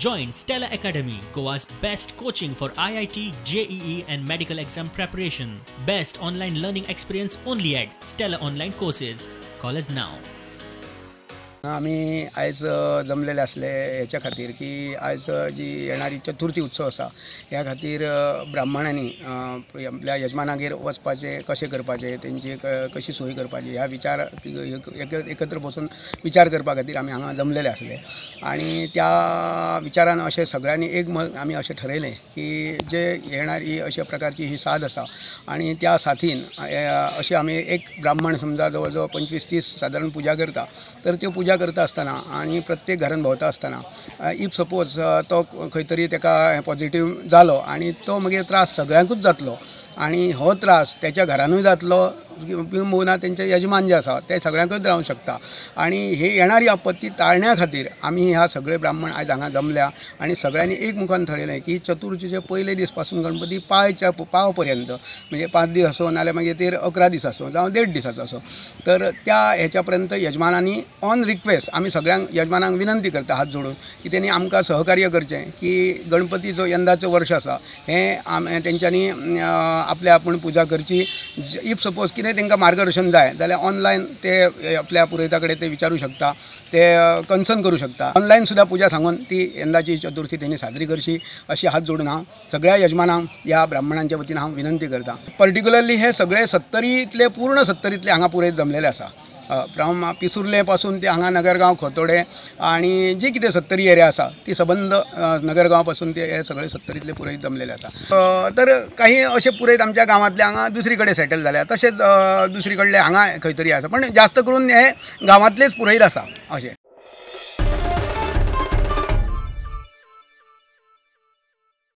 Join Stella Academy, Goa's best coaching for IIT, JEE and medical exam preparation. Best online learning experience only at Stella Online Courses. Call us now. आमी आयज जमलेले आसले हेच्या खातीर की आयज जी येणारी चतुर्थी उत्सव आसा ह्या खातीर ब्राह्मणांनी आपल्या यजमानागेर वचपाचें, कशें करपाचें, तेंची कशी सोय करपाची ह्या विचार एकत्र बसून विचार करपा खातीर आमी हांगा जमलेले आसले. आनी त्या विचारान अशें सगळ्यांनी एक मत आमी अशें ठरयलें की जे येणारी अशा प्रकारची ही साथ आसा आनी त्या साथीन अशें आमी एक ब्राह्मण समजा जवळ जवळ 25-30 सादारण पुजा करता, तर त्यो पुजा करता आसतना आनी प्रत्येक घरान भोंवता आसतना if suppose तो खंय तरी ताका पॉझिटीव जालो आनी तो मागीर त्रास सगळ्यांकूच जातलो आनी हो त्रास त्याच्या घरानूय जातलो किंवा तेंचे यजमान जे आसा ते सगळ्यांकूच रावंक शकता. आनी ही येणारी आपत्ती टाळण्या खातीर आमी ह्या सगळे ब्राह्मण आयज हांगा जमल्या आनी सगळ्यांनी एक मुखान ठरयलें की चतुर्थीचे पयले दीस पासून गणपती पाव पर्यंत, म्हणजे 5 दीस आसूं नाल्यार मागीर ते 11 दीस आसूं जावं 1.5 दिसाचो आसूं, तर त्या हेच्या पर्यंत यजमानांनी ऑन रिक्वेस्ट आमी सगळ्यांक यजमानांक विनंती करता हात जोडून की तेणी आमकां सहकार्य करचें की गणपती जो यंदाचो वर्ष आसा हें तेंच्यांनी आपल्या आपूण पुजा करची. If suppose कितें तांकां मार्गदर्शन जाय जाल्यार ऑनलायन ते आपल्या पुरोयता कडेन ते विचारू शकता, ते कन्सर्न करूं शकता. ऑनलायन सुद्दां पुजा सांगून ती यंदाची चतुर्थी तेणी साजरी करची अशी हात जोडून हांव सगळ्या यजमानांक ह्या ब्राह्मणांच्या वतीन हांव विनंती करता. पर्टिक्युलरली हे सगळे सत्तरींतले पूर्ण सत्तरींतले हांगा पुरोयत जमलेले आसा, फ्रॉम पिसुर्ले पासून ते हांगा नगरगांव, खोतोडे आनी जी कितें सत्तरी एरिया आसा ती सबंद नगरगांव पासून ते हे सगळे सत्तरींतले पुरोयत जमलेले आसा. तर काही अशे पुरोयत आमच्या गांवांतले हांगा दुसरी कडेन सेटल जाल्या, तशेंच दुसरी कडले हांगा खंय तरी आसा, पण जास्त करून हे गांवांतलेच पुरोयत आसा अशें.